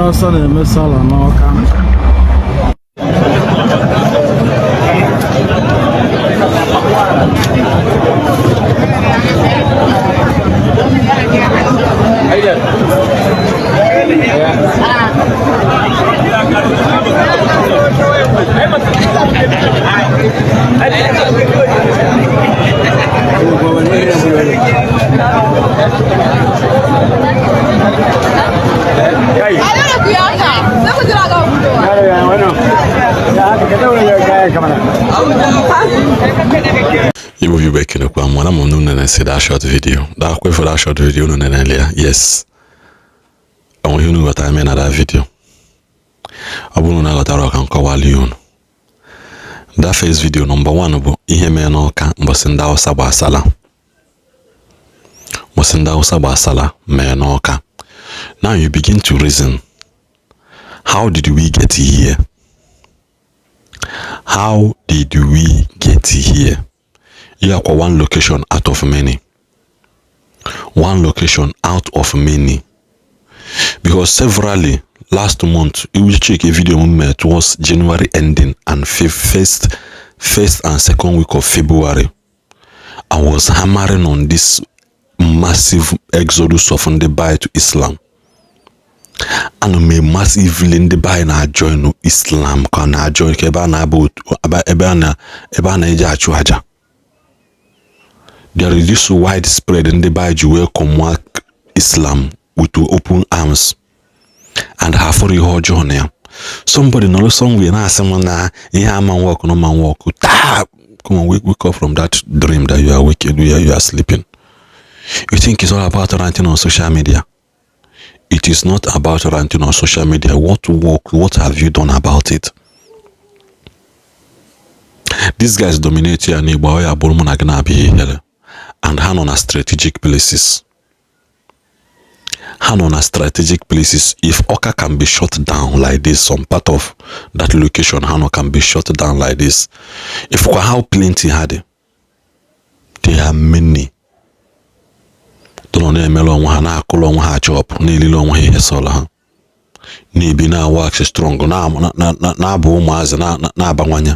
Hausa na-eme sala n'Ọka. Igbo Igbo, ekenekwa m. Mana m unu na-esi that short video that kwe for that short video unu nenele ya. Yes, o nwe ihe unu ghọtara mee na that video. Ọ bụrụ na ghọtara, ọka nkọwali unu that first video. Number one bụ ihe mee n'Ọka mbọsị ndị Hausa gbasala, mbọsị ndị Hausa gbasala mee n'Ọka. Now you begin to reason, how did we get here? How did we get here? Ya kwa one location out of many, one location out of many, because severally last month, you will check a video m towards January ending and first and second week of February, I was hammering on this massive exodus of ndị be to Islam. Ana m massively ndị be anyị na-ajoin Islam ka na-ajoin ka ebe a na-aba, ebe a na-eji achụ aja. There is this widespread ndị be anyị ji welcome Islam with open arms and ha fụrụ ihe ọjọọ na ya. Somebody nọrọ somewhere na-asị m na ihe ama work no man work taa. Come on, wake, wake up from that dream that you are waking, you are sleeping. You think it's all about ranting on social media. It is not about ranting on social media. What work? What have you done about it? These guys dominate ya n'Igbo. Ọ ya bụrụ mụ na gị na-abịa ihere, and ha nọ na strategic places. Ha nọ na strategic places. If Awka can be shut down like this, some part of that location ha nọ can be shut down like this, if kwa how plenty ha dị, they are many. Nọ na-emere onwe ha, na-akụrụ onwe ha chọpụ, na-elili onwe ha, ihe sọrọ ha na-ebi, na-wax strong, na-abụ ụmụazị, na-abawanye,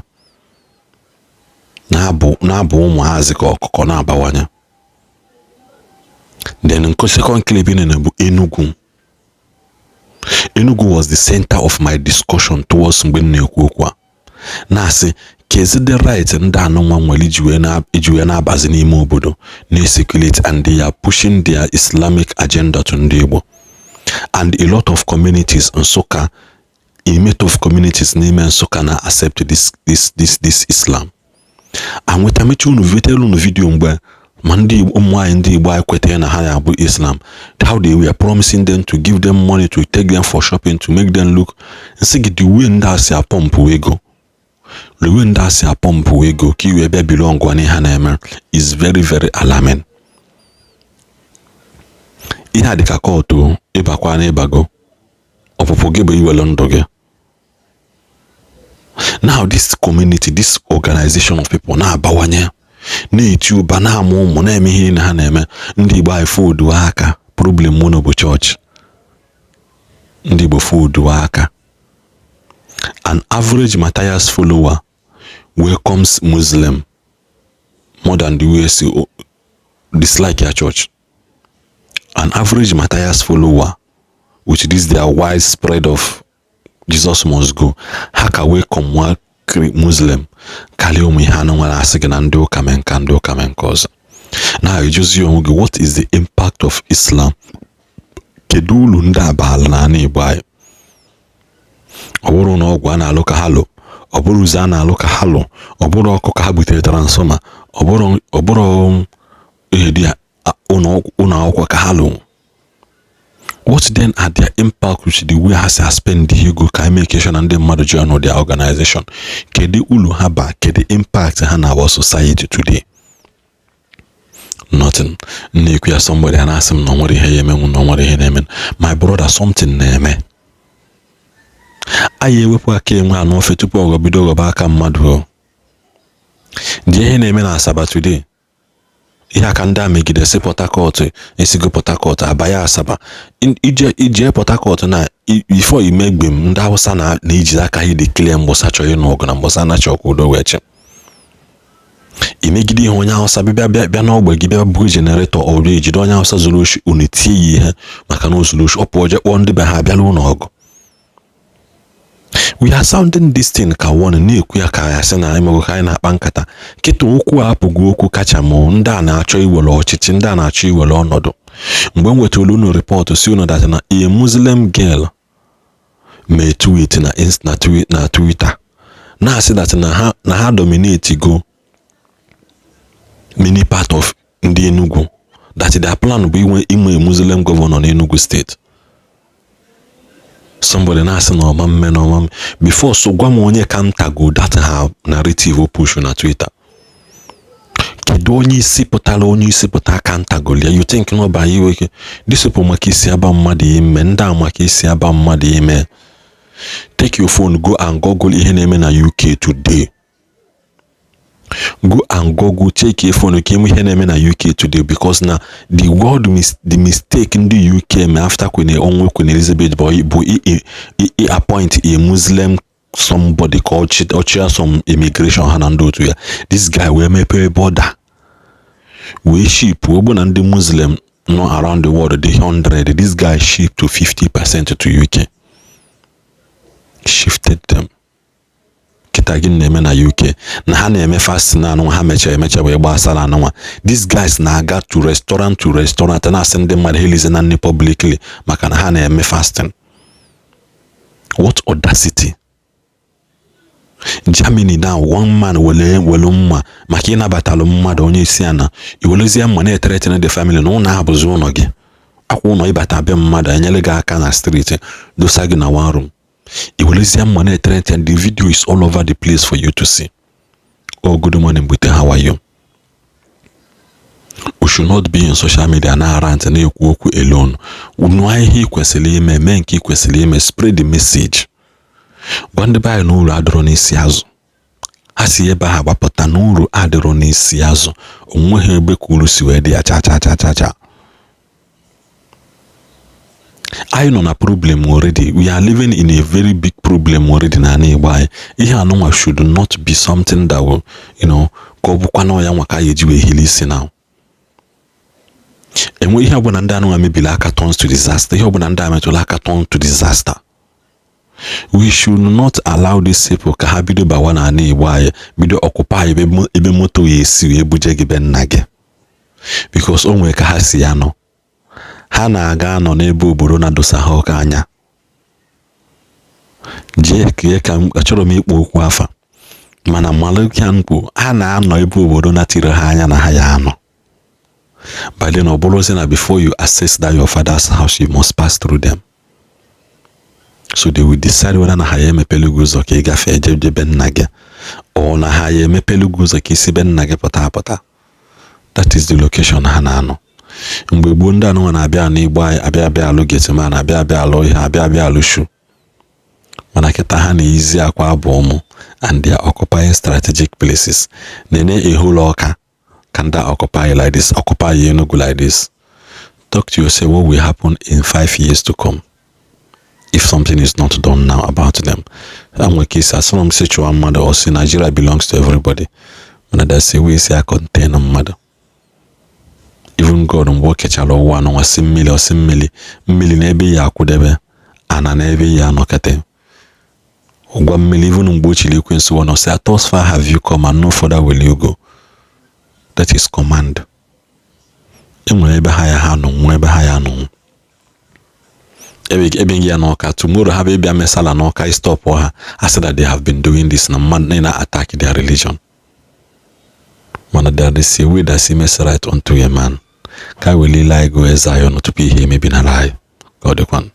na-abụ ụmụazị ka ọkụkọ na-abawanye. Then nke second clip nene bụ Enugu. Enugu was the center of my discussion towards mgbe m na-ekwu okwu a, na-asị kezi the right ndị anụnwa nwere iji wee na-abazi n'ime obodo, na-ecirculate, and they are pushing their Islamic agenda to ndị Igbo and a lot of communities. Nsụka, a lot of communities n'ime Nsụka na accept this Islam. Anweta mechi unu vetelu unu video mgbe ma ndị ụmụ nwaanyị ndị Igbo anyị kwetara na ha ya bụ Islam, how they were promising them to give them money, to take them for shopping, to make them look. Nsị gị, the way ndị a si apọmpụ ego, the way ndị a si apọmpụ ego ka iwee bịa belong n'ihe ha na-eme is very, very alarming. Ihe a dịka cult. Ịbakwa na ịbago, ọpụpụ gị bụ iwere ndụ gị. Now this community, this organization of people na-abawanye, na-eti ụba, na-amụ ụmụ, na-eme ihe niile ha na-eme. Ndị Igbo anyị fodu aka. Problem mụ bụ chọọchị. Ndị Igbo fodu aka. An average Matthias follower welcomes Muslim more than the way si dislike your church. An average Matthias follower, with this their widespread of "Jesus must go", ha ka welcome nwa Muslim karịa ụmụ ihe anụ nwere asị gị na ndị ụka mee nka, ndị ụka mee nke ọzọ. Na ejuzi onwe gị, what is the impact of Islam? Kedu uru ndị abaala n'ala Igbo anyị? Ọ bụrụ na ọgwụ a na-alụ ka ha lụ, ọ bụrụ ụzọ a na-alụ ka ha lụ, ọ bụrụ ọkụ ka ha butere, transformer, ọ bụrụ ihe dị ụlọ akwụkwọ ka ha lụ, what then are their impact with the way ha si spend ego ka make sure na ndị mmadụ join their organization? Kedu uru ha ba? Kedu impact ha na our society today? Nothing. Na-ekwu ya, somebody a na-asị m na o nwere ihe ya emenwu, na o nwere ihe na-eme. My brother, something na-eme. Anyị ewepụ aka enwe a n'ofe tupu ọ bido ghọba aka mmadụ. O dị ihe na-eme na Asaba today. Ihe a ka ndị a megide si Port Harcourt, esigo Port Harcourt abanye Asaba, ije ije Port Harcourt na before imegbe m. Ndị Hausa na na-eji aka ha declare mbọsa chọrọ ịnụ ọgụ na mbọsa na-achọ ka udo wee chi. Imegide ihe onye Hausa bịa bịa bịa n'ogbe gị, bịa buo generator ọrụ, ejide onye Hausa zuru oshi, unu tie ya ihe maka na o zuru oshi. Ọ pụọ jee kpọọ ndị be ha, abịala ụlọ ọgụ. We are sounding this thing ka one na-ekwu ya ka ya sị na emego ka anyị na-akpa nkata kịta. Okwu a apụghị okwu kacha m. Ndị a na-achọ iwere ọchịchị, ndị a na-achọ iwere ọnọdụ. Mgbe m wetara unu report si unu that na a Muslim girl mee tweet na Twitter na-asị that na ha dominate go many part of ndị Enugu, that their plan bụ inwe Muslim governor n'Enugu State. Somebody na-asị na ọma mme na ọma before. So gwa m onye ka ntago that ha narrative push na Twitter. Kedu onye isi pụtara, onye isi pụta aka ntagolia? You think na ọba iwe ike? These people maka isi aba mmadụ ime, ndị a maka isi aba mmadụ ime. Take your phone, go and google ihe na-eme na UK today. Go and google, check your phone ka ihe na-eme na UK today, because na the world mis the mistake ndị UK me after Queen ọnwụ Queen Elizabeth bụ appoint a Muslim somebody ka ọ chịa some immigration ha na ndị otu ya. This guy wee mepee border, wee ship ogbo na ndị Muslim nọ around the world dị 100. This guy ship to 50% to UK, shifted them. Kịta gịnị na-eme na UK? Na ha na-eme fasting anụnwa ha mechara emecha wee gbasara anụnwa. These guys na-aga to restaurant to restaurant na-asị ndị mmadụ ha elize na nri publicly maka na ha na-eme fasting. What audacity! Germany now, one man were welu mma maka ịnabatalụ mmadụ onye isi ana, iwerezie mma na-ethreaten the family na ụlọ ahụ bụzi ụlọ gị akwa ụlọ. Ịbata be mmadụ, enyere gị aka na street, dosa gị na one room, iwerezie mma na-ethreaten. The video is all over the place for you to see. Oh, good morning, Bute. How are you? We should not be in social media na rant, na-ekwu okwu alone. Nụọ ihe ị kwesịrị ime, mee nke ị kwesịrị ime. Spread the message. Gwa ndị be anyị na uru adịrọ n'isi azụ. Ha si ebe ahụ gbapụta na uru adịrọ n'isi azụ. Onweghị ebe ka uru si wee dị ya. Cha cha cha cha cha. Anyị nọ na problem already. We are living in a very big problem already n'ala Igbo anyị. Ihe anụnwa should not be something that will ka ọ bụkwa na ya nwa ka anyị eji wee hili isi now. Enwe ihe ọbụla ndị anụnwa mebiri aka turns to disaster. Ihe ọbụla ndị a metụrụ aka turn to disaster. We should not allow these people ka ha bido bawa n'ala Igbo anyị, bido occupy ebe moto ya esi wee buje gị be nna gị, because o nwere ka ha si ya nọ. Ha na-aga anọ n'ebe obodo na-adosa ha ọka anya jee kee ka achọrọ m ịkpọ okwu afa, mana malụka mkpu ha na-anọ ebe obodo na-tiri ha anya na ha ya anọ. By then, ọ bụrụzi na before you access that your father's house, you must pass through them. So they will decide whether na ha ya emepelu gị ụzọ ka ị gafee jebe nna gị, ọ na ha ya emepelu gị ụzọ ka isi be nna gị pụta apụta. That is the location ha na-anọ. Mgbe gboo, ndị anụnwa na-abịa n'Igbo anyị, abịa abịa alụ gateman, abịa abịa alụ ihe, abịa abịa alụ shu, mana kịta ha na-eyizi akwa abụ ụmụ and they are occupying strategic places. Nene ehụlọ Ọka ka ndị occupy like this, occupy Enugu like this. Talk to yourself, what will happen in 5 years to come if something is not done now about them? Enwere ka isi asọrọ m si chụwa mmadụ ọ sị Nigeria belongs to everybody, mana there's a way esi a contain mmadụ. Even God, mgbe o kechara ụwa anụnwa, si mmiri, ọsị mmiri, mmiri n'ebe ya akwụdebe ana n'ebe ya anọkete ụgwa mmiri. Even mgbe o chiri ekwensu ọ nọ sị, "Thus far have you come and no further will you go." That is command. Enwere ebe ha ya ha nọ nwee ebe ha ya nọ ebe gị ya n'Ọka tomorrow, ha bịa mesala n'Ọka, stop ha. Asị that they have been doing this na mmadụ na attack their religion, mana there is a way that seems right unto a man. Ka welile anyị go eze anyị ọnụ tupu ihe emebinara anyị. Ka ọ dịkwanụ.